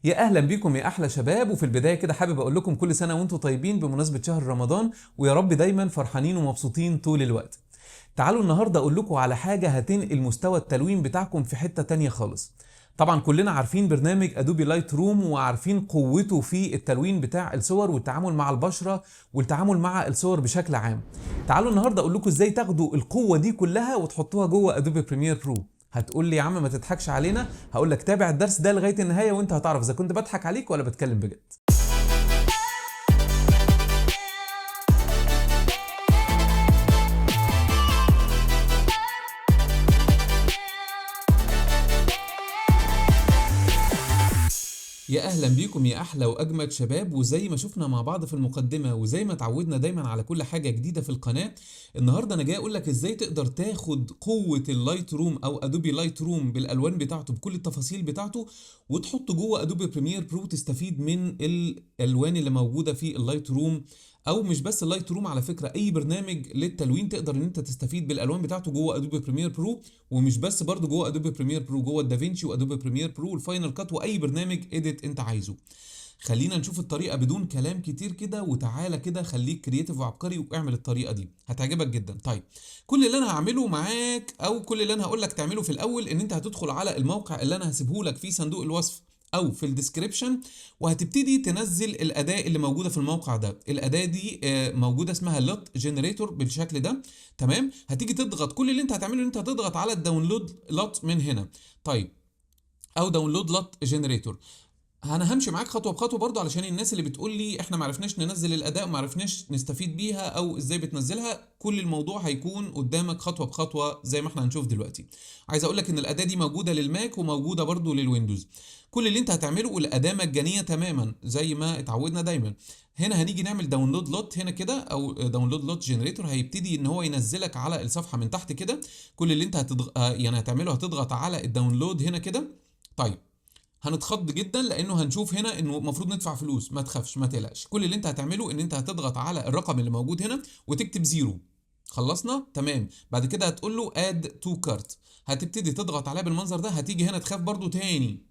يا اهلا بيكم يا احلى شباب. وفي البداية كده حابب اقول لكم كل سنة وانتم طيبين بمناسبة شهر رمضان، ويا رب دايما فرحانين ومبسوطين طول الوقت. تعالوا النهارده اقول لكم على حاجة هتنقل مستوى التلوين بتاعكم في حتة تانية خالص. طبعا كلنا عارفين برنامج Adobe Lightroom وعارفين قوته في التلوين بتاع الصور والتعامل مع البشرة والتعامل مع الصور بشكل عام. تعالوا النهارده اقول لكم ازاي تاخدوا القوة دي كلها وتحطوها جوه Adobe Premiere Pro. هتقول لي يا عم ما تضحكش علينا، هقول لك تابع الدرس ده لغاية النهاية وانت هتعرف اذا كنت بضحك عليك ولا بتكلم بجد. يا اهلا بيكم يا احلى واجمد شباب. وزي ما شفنا مع بعض في المقدمة وزي ما اتعودنا دايما على كل حاجة جديدة في القناة، النهارده انا جاي اقول لك ازاي تقدر تاخد قوة ال Lightroom او Adobe Lightroom بالالوان بتاعته بكل التفاصيل بتاعته وتحطه جوه Adobe Premiere Pro، تستفيد من الالوان اللي موجودة في ال Lightroom، او مش بس ال Lightroom على فكرة، اي برنامج للتلوين تقدر ان انت تستفيد بالالوان بتاعته جوه Adobe Premiere Pro. ومش بس برضو جوه Adobe Premiere Pro، جوه ال DaVinci و Adobe Premiere Pro وال Final Cut واي برنامج edit انت عايزه. خلينا نشوف الطريقة بدون كلام كتير كده، وتعالى كده خليك creative وعبقري واعمل الطريقة دي، هتعجبك جدا. طيب كل اللي انا هعمله معاك او كل اللي انا هقول لك تعمله في الاول ان انت هتدخل على الموقع اللي انا هسيبه لك في صندوق الوصف او في ال description، وهتبتدي تنزل الاداة اللي موجودة في الموقع ده. الاداة دي موجودة اسمها LUT generator بالشكل ده، تمام. هتيجي تضغط، كل اللي انت هتعمله ان انت هتضغط على ال download LUT من هنا، طيب، او download LUT generator. انا همشي معاك خطوة بخطوة برضو علشان الناس اللي بتقول لي احنا ما عرفناش ننزل الاداة وما عرفناش نستفيد بيها او ازاي بتنزلها، كل الموضوع هيكون قدامك خطوة بخطوة زي ما احنا هنشوف دلوقتي. عايز اقول لك ان الاداة دي موجودة لل Mac وموجودة برضو لل Windows. كل اللي انت هتعمله، والاداه مجانية تماما زي ما اتعودنا دايما. هنا هنيجي نعمل download LUT هنا كده، او download LUT generator. هيبتدي ان هو ينزلك على الصفحة من تحت كده. كل اللي انت يعني هتعمله هتضغط على ال download هنا كده. طيب هنتخض جدا لانه هنشوف هنا انه المفروض ندفع فلوس. ما تخافش ما تقلقش، كل اللي انت هتعمله ان انت هتضغط على الرقم اللي موجود هنا وتكتب zero. خلصنا؟ تمام. بعد كده هتقول له add to cart، هتبتدي تضغط عليها بالمنظر ده. هتيجي هنا تخاف برضو تاني،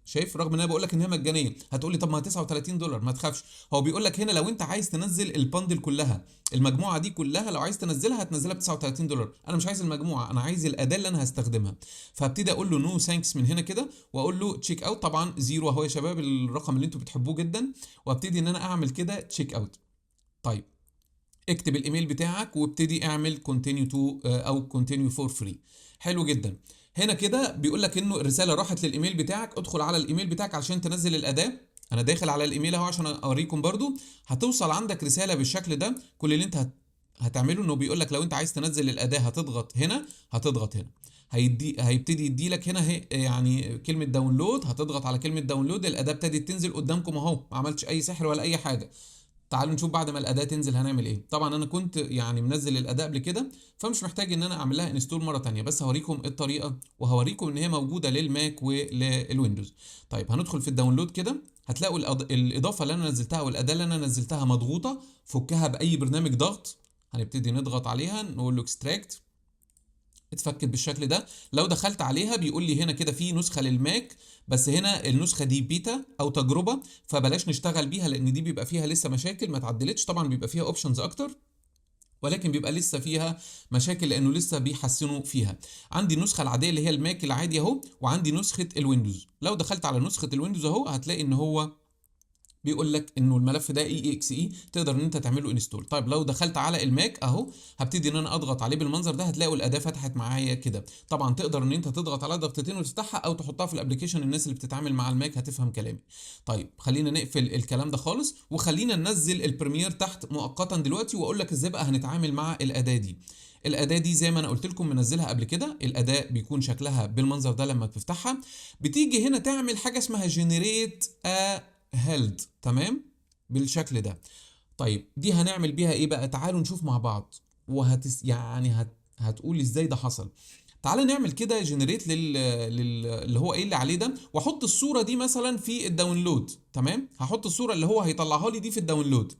شايف؟ رغم ان انا بقول لك ان هي مجانية. هتقول لي طب ما $39. ما تخافش، هو بيقول لك هنا لو انت عايز تنزل ال bundle كلها، المجموعة دي كلها لو عايز تنزلها هتنزلها ب $39. انا مش عايز المجموعة، انا عايز الاداة اللي انا هستخدمها. فهبتدي اقول له no thanks من هنا كده، واقول له check out. طبعا zero اهو يا شباب، الرقم اللي انتوا بتحبوه جدا. وابتدي ان انا اعمل كده check out. طيب اكتب الايميل بتاعك وابتدي اعمل continue to او continue for free. حلو جدا. هنا كده بيقول لك انه الرسالة راحت للايميل بتاعك، ادخل على الايميل بتاعك عشان تنزل الاداة. انا داخل على الايميل اهو عشان اوريكم برضو. هتوصل عندك رسالة بالشكل ده. كل اللي انت هتعمله انه بيقول لك لو انت عايز تنزل الاداة هتضغط هنا، هتضغط هنا، هيبتدي يدي لك هنا يعني كلمة download. هتضغط على كلمة download، الاداة ابتدت تنزل قدامكم اهو، ما عملتش اي سحر ولا اي حاجة. تعالوا نشوف بعد ما الاداة تنزل هنعمل ايه. طبعا انا كنت يعني منزل الاداة قبل كده، فمش محتاج ان انا اعمل لها install مرة تانية، بس هوريكم الطريقة وهوريكم ان هي موجودة لل Mac ولل Windows. طيب هندخل في ال download كده، هتلاقوا الاضافة اللي انا نزلتها والاداه اللي انا نزلتها مضغوطه. فكها باي برنامج ضغط، هنبتدي نضغط عليها نقول له extract. اتفكت بالشكل ده. لو دخلت عليها بيقول لي هنا كده في نسخة لل Mac، بس هنا النسخة دي بيتا او تجربة، فبلاش نشتغل بيها لان دي بيبقى فيها لسه مشاكل ما اتعدلتش. طبعا بيبقى فيها options اكتر، ولكن بيبقى لسه فيها مشاكل لانه لسه بيحسنوا فيها. عندي النسخة العادية اللي هي ال Mac العادي اهو، وعندي نسخة ال Windows. لو دخلت على نسخة ال Windows اهو هتلاقي ان هو بيقول لك انه الملف ده EXE تقدر ان انت تعمله install. طيب لو دخلت على ال Mac اهو، هبتدي ان انا اضغط عليه بالمنظر ده، هتلاقوا الاداة فتحت معايا كده. طبعا تقدر ان انت تضغط على ضغطتين وتفتحها، او تحطها في ال application. الناس اللي بتتعامل مع ال Mac هتفهم كلامي. طيب خلينا نقفل الكلام ده خالص، وخلينا ننزل ال Premiere تحت مؤقتا دلوقتي، واقول لك ازاي بقى هنتعامل مع الاداة دي. الاداة دي زي ما انا قلت لكم منزلها قبل كده. الاداة بيكون شكلها بالمنظر ده لما بتفتحها. بتيجي هنا تعمل حاجة اسمها generate HLD، تمام، بالشكل ده. طيب دي هنعمل بيها ايه بقى؟ تعالوا نشوف مع بعض، يعني هتقول ازاي ده حصل. تعالى نعمل كده generate اللي هو ايه اللي عليه ده، واحط الصورة دي مثلا في ال download. تمام، هحط الصورة اللي هو هيطلعها لي دي في ال download.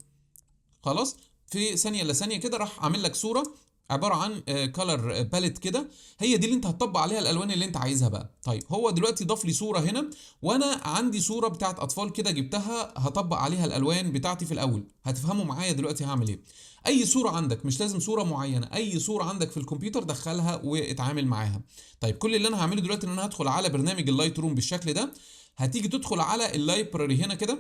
خلاص، في ثانية الا ثانية كده راح عامل لك صورة. عبارة عن color palette كده، هي دي اللي انت هتطبق عليها الالوان اللي انت عايزها بقى. طيب هو دلوقتي ضاف لي صوره هنا، وانا عندي صوره بتاعت اطفال كده جبتها، هطبق عليها الالوان بتاعتي في الاول. هتفهموا معايا دلوقتي هعمل ايه. اي صوره عندك، مش لازم صوره معينة، اي صوره عندك في الكمبيوتر دخلها واتعامل معاها. طيب كل اللي انا هعمله دلوقتي ان انا هدخل على برنامج ال Lightroom بالشكل ده. هتيجي تدخل على ال library هنا كده،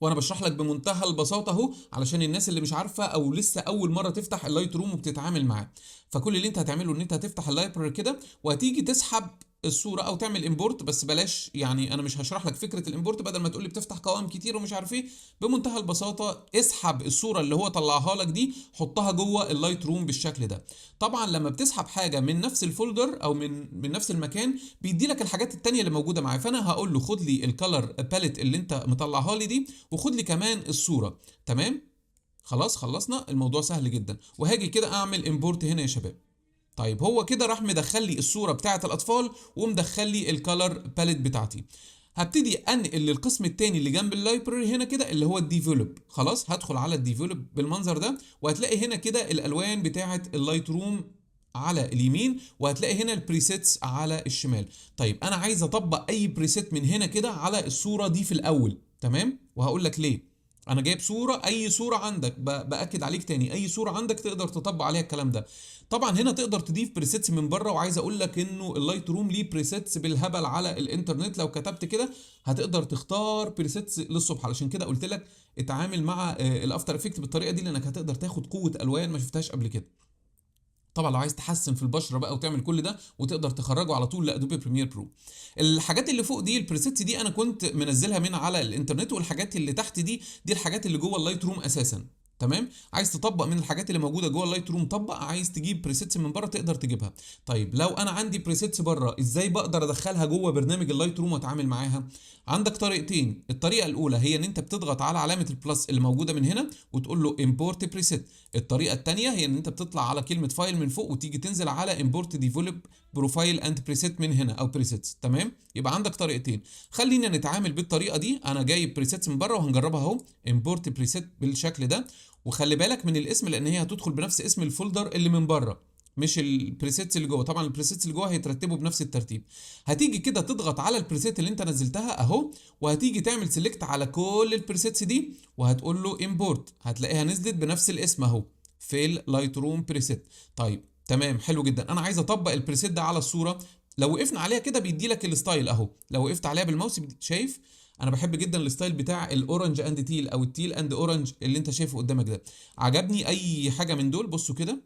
وانا بشرح لك بمنتهى البساطة اهو علشان الناس اللي مش عارفه او لسه اول مرة تفتح ال Lightroom وبتتعامل معاه. فكل اللي انت هتعمله ان انت هتفتح ال library كده، وهتيجي تسحب الصورة او تعمل import. بس بلاش، يعني انا مش هشرح لك فكرة ال import بدل ما تقول لي بتفتح قوائم كتير ومش عارف ايه. بمنتهى البساطة اسحب الصورة اللي هو طلعها لك دي، حطها جوه ال Lightroom بالشكل ده. طبعا لما بتسحب حاجة من نفس ال folder او من نفس المكان بيدي لك الحاجات التانية اللي موجودة معاه. فانا هقول له خد لي ال color palette اللي انت مطلعها لي دي، وخد لي كمان الصورة. تمام، خلاص خلصنا، الموضوع سهل جدا. وهاجي كده اعمل import هنا يا شباب. طيب هو كده راح مدخل لي الصورة بتاعه الاطفال ومدخل لي ال color palette بتاعتي. هبتدي انقل للقسم الثاني اللي جنب ال library هنا كده اللي هو ال develop. خلاص هدخل على ال develop بالمنظر ده، وهتلاقي هنا كده الالوان بتاعه ال Lightroom على اليمين، وهتلاقي هنا ال presets على الشمال. طيب انا عايز اطبق اي preset من هنا كده على الصورة دي في الاول، تمام؟ وهقول لك ليه. انا جايب صوره، اي صوره عندك، باكد عليك تاني، اي صوره عندك تقدر تطبق عليها الكلام ده. طبعا هنا تقدر تضيف presets من بره، وعايز اقول لك انه ال Lightroom ليه presets بالهبل على الانترنت. لو كتبت كده هتقدر تختار presets للصبح. علشان كده قلت لك اتعامل مع ال After Effects بالطريقة دي، لانك هتقدر تاخد قوة الوان ما شفتهاش قبل كده. طبعا لو عايز تحسن في البشرة بقى وتعمل كل ده، وتقدر تخرجه على طول ل Adobe Premiere Pro. الحاجات اللي فوق دي ال presets دي انا كنت منزلها من على الانترنت، والحاجات اللي تحت دي الحاجات اللي جوه ال Lightroom اساسا. تمام، عايز تطبق من الحاجات اللي موجودة جوه ال Lightroom طبق، عايز تجيب presets من بره تقدر تجيبها. طيب لو انا عندي presets بره ازاي بقدر ادخلها جوه برنامج ال Lightroom واتعامل معاها؟ عندك طريقتين. الطريقة الاولى هي ان انت بتضغط على علامة ال plus اللي موجودة من هنا وتقول له import preset. الطريقة الثانية هي ان انت بتطلع على كلمة file من فوق وتيجي تنزل على import develop profile and preset من هنا او presets. تمام، يبقى عندك طريقتين. خلينا نتعامل بالطريقة دي. انا جايب presets من بره وهنجربها اهو، import preset بالشكل ده. وخلي بالك من الاسم لان هي هتدخل بنفس اسم ال folder اللي من بره، مش ال presets اللي جوه. طبعا ال presets اللي جوه هيترتبوا بنفس الترتيب. هتيجي كده تضغط على ال preset اللي انت نزلتها اهو، وهتيجي تعمل select على كل ال presets دي وهتقول له import. هتلاقيها نزلت بنفس الاسم اهو، في Lightroom preset. طيب تمام، حلو جدا. انا عايز اطبق ال preset ده على الصورة. لو وقفنا عليها كده بيدي لك ال style اهو. لو وقفت عليها بالماوس شايف، انا بحب جدا ال style بتاع ال orange and teal او ال teal and orange اللي انت شايفه قدامك ده. عجبني اي حاجة من دول. بصوا كده،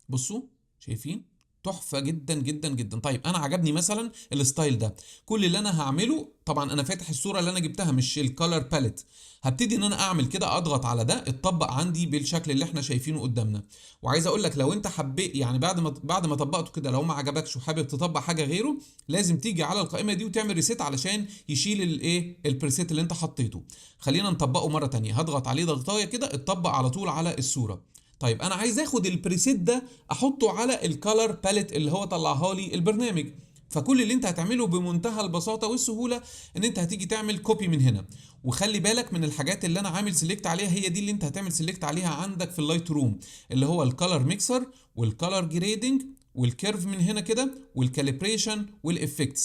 بصوا شايفين، تحفة جدا جدا جدا. طيب انا عجبني مثلا ال style ده. كل اللي انا هعمله، طبعا انا فاتح الصورة اللي انا جبتها مش ال color palette، هبتدي ان انا اعمل كده، اضغط على ده، اتطبق عندي بالشكل اللي احنا شايفينه قدامنا. وعايز اقول لك لو انت حبيت، يعني بعد ما طبقته كده لو ما عجبكش وحابب تطبق حاجة غيره، لازم تيجي على القائمة دي وتعمل reset علشان يشيل الايه ال preset اللي انت حطيته. خلينا نطبقه مرة ثانية. هضغط عليه ضغطايه كده، اتطبق على طول على الصورة. طيب انا عايز اخد ال preset ده احطه على ال color palette اللي هو طلعها لي البرنامج. فكل اللي انت هتعمله بمنتهى البساطة والسهوله ان انت هتيجي تعمل copy من هنا. وخلي بالك من الحاجات اللي انا عامل select عليها، هي دي اللي انت هتعمل select عليها عندك في ال Lightroom، اللي هو ال color mixer وال color grading وال curve من هنا كده وال calibration وال effects.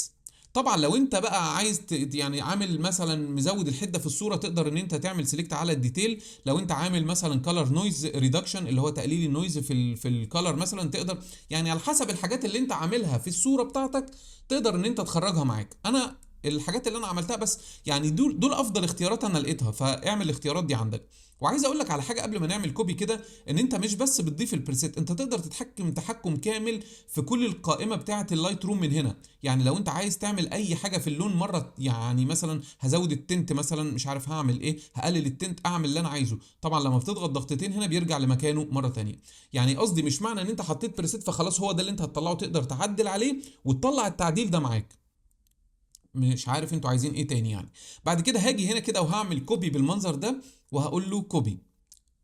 طبعا لو انت بقى عايز يعني عامل مثلا مزود الحدة في الصورة، تقدر ان انت تعمل select على ال detail. لو انت عامل مثلا color noise reduction اللي هو تقليل ال noise في ال color مثلا، تقدر يعني على حسب الحاجات اللي انت عاملها في الصورة بتاعتك تقدر ان انت تخرجها معاك. انا الحاجات اللي انا عملتها بس يعني دول افضل اختيارات انا لقيتها، فاعمل الاختيارات دي عندك. وعايز اقول لك على حاجة قبل ما نعمل copy كده، ان انت مش بس بتضيف ال preset، انت تقدر تتحكم تحكم كامل في كل القائمة بتاعه ال Lightroom من هنا. يعني لو انت عايز تعمل اي حاجة في اللون مرة، يعني مثلا هزود ال tint مثلا، مش عارف هعمل ايه، هقلل ال tint، اعمل اللي انا عايزه. طبعا لما بتضغط ضغطتين هنا بيرجع لمكانه مرة ثانية. يعني قصدي مش معنى ان انت حطيت preset فخلاص هو ده اللي انت هتطلعه، تقدر تعدل عليه وتطلع التعديل ده معاك. مش عارف انتوا عايزين ايه تاني يعني. بعد كده هاجي هنا كده وهعمل copy بالمنظر ده وهقول له copy،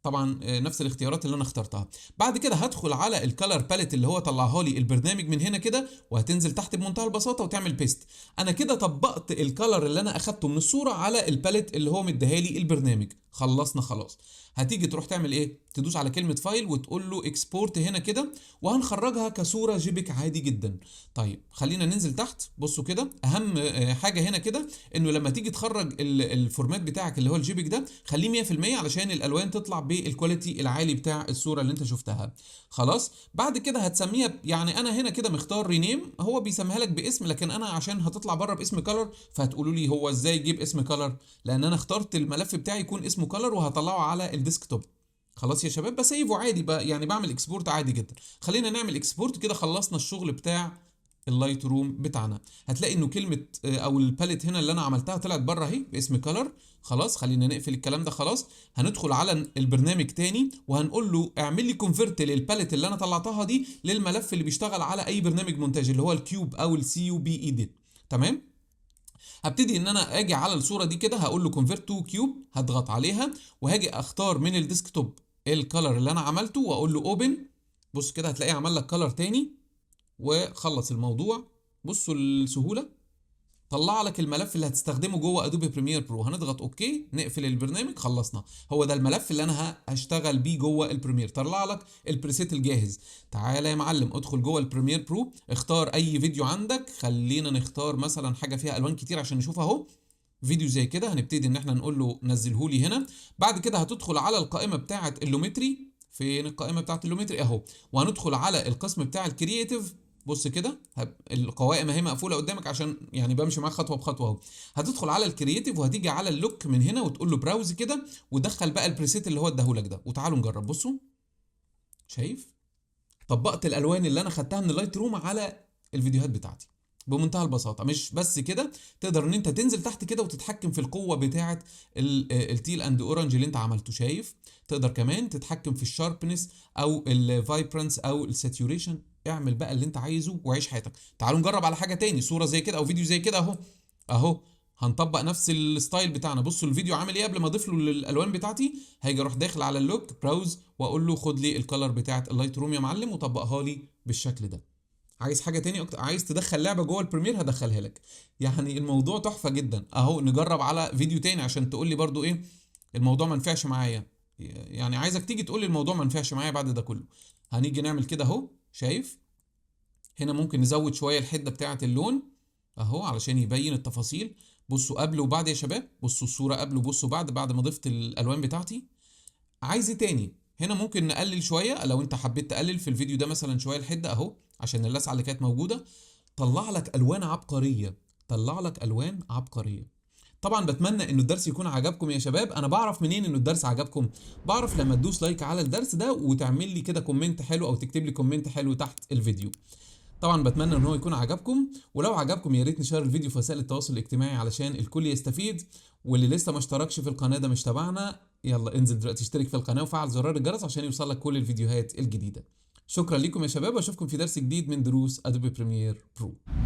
طبعا نفس الاختيارات اللي انا اخترتها. بعد كده هدخل على ال color palette اللي هو طلعها لي البرنامج من هنا كده، وهتنزل تحت بمنتهى البساطة وتعمل paste. انا كده طبقت ال color اللي انا اخدته من الصورة على ال palette اللي هو مديها لي البرنامج. خلصنا خلاص. هتيجي تروح تعمل ايه؟ تدوس على كلمة file وتقول له export هنا كده، وهنخرجها كصوره JPEG عادي جدا. طيب خلينا ننزل تحت. بصوا كده، اهم حاجة هنا كده انه لما تيجي تخرج ال format بتاعك اللي هو ال JPEG ده خليه 100% علشان الالوان تطلع بال quality العالي بتاع الصورة اللي انت شفتها. خلاص بعد كده هتسميها، يعني انا هنا كده مختار rename، هو بيسميها لك باسم، لكن انا عشان هتطلع بره باسم color، فهتقولوا لي هو ازاي يجيب اسم color؟ لان انا اخترت الملف بتاعي يكون اسمه color وهطلعه على ال desktop. خلاص يا شباب بسيفه عادي بقى، يعني بعمل export عادي جدا. خلينا نعمل export كده. خلصنا الشغل بتاع ال Lightroom بتاعنا. هتلاقي انه كلمة او ال palette هنا اللي انا عملتها طلعت بره اهي باسم color. خلاص خلينا نقفل الكلام ده. خلاص هندخل على البرنامج تاني وهنقول له اعمل لي convert لل palette اللي انا طلعتها دي للملف اللي بيشتغل على اي برنامج مونتاج اللي هو ال cube او ال CUBE دي. تمام، هبتدي ان انا اجي على الصورة دي كده، هقول له convert to cube، هضغط عليها وهاجي اختار من ال desktop ال color اللي انا عملته واقول له open. بص كده هتلاقيه عمل لك color تاني وخلص الموضوع. بصوا السهولة، طلع لك الملف اللي هتستخدمه جوه Adobe Premiere Pro. هنضغط okay، نقفل البرنامج، خلصنا. هو ده الملف اللي انا هشتغل بيه جوه ال Premiere. طلع لك ال preset الجاهز. تعالى يا معلم ادخل جوه ال Premiere Pro، اختار اي فيديو عندك. خلينا نختار مثلا حاجة فيها الوان كتير عشان نشوف اهو، فيديو زي كده. هنبتدي ان احنا نقول له نزله لي هنا. بعد كده هتدخل على القائمة بتاعه ال Lumetri. فين القائمة بتاعه ال Lumetri؟ اهو. وهندخل على القسم بتاع ال creative. بص كده القوائم اهي مقفولة قدامك عشان يعني بمشي معاك خطوة بخطوة اهو. هتدخل على ال creative وهتيجي على ال look من هنا وتقول له browse كده، ودخل بقى ال preset اللي هو اداهولك ده، وتعالوا نجرب. بصوا شايف، طبقت الالوان اللي انا خدتها من ال Lightroom على الفيديوهات بتاعتي بمنتهى البساطة. مش بس كده، تقدر ان انت تنزل تحت كده وتتحكم في القوة بتاعه ال teal and orange اللي انت عملته. شايف، تقدر كمان تتحكم في ال sharpness او ال vibrance او ال saturation. اعمل بقى اللي انت عايزه وعيش حياتك. تعالوا نجرب على حاجة تاني، صوره زي كده او فيديو زي كده اهو. اهو هنطبق نفس ال style بتاعنا. بصوا الفيديو عامل ايه قبل ما اضيف له الالوان بتاعتي. هاجي اروح داخل على ال look browse واقول له خد لي ال color بتاعه ال Lightroom يا معلم، وطبقها لي بالشكل ده. عايز حاجة تاني اكتر، عايز تدخل لعبه جوه ال Premiere هدخلها لك. يعني الموضوع تحفة جدا. اهو نجرب على فيديو تاني عشان تقول لي برضو ايه الموضوع ما نفعش معايا. يعني عايزك تيجي تقول لي الموضوع ما نفعش معايا بعد ده كله. هنيجي نعمل كده اهو. شايف هنا ممكن نزود شوية الحدة بتاعه اللون اهو علشان يبين التفاصيل. بصوا قبل وبعد يا شباب، بصوا الصورة قبل وبصوا بعد ما ضفت الالوان بتاعتي. عايز ايه تاني؟ هنا ممكن نقلل شوية لو انت حبيت تقلل في الفيديو ده مثلا شوية الحدة اهو عشان اللسعه اللي كانت موجودة. طلع لك الوان عبقرية، طلع لك الوان عبقرية. طبعا بتمنى انه الدرس يكون عجبكم يا شباب. انا بعرف منين انه الدرس عجبكم؟ بعرف لما تدوس like على الدرس ده وتعمل لي كده comment حلو او تكتب لي comment حلو تحت الفيديو. طبعا بتمنى ان هو يكون عجبكم، ولو عجبكم يا ريت نشير الفيديو في وسائل التواصل الاجتماعي علشان الكل يستفيد. واللي لسه ما اشتركش في القناة ده مش تبعنا، يلا انزل دلوقتي اشترك في القناة وفعل زرار الجرس عشان يوصلك كل الفيديوهات الجديدة. شكرا لكم يا شباب، واشوفكم في درس جديد من دروس Adobe Premiere Pro.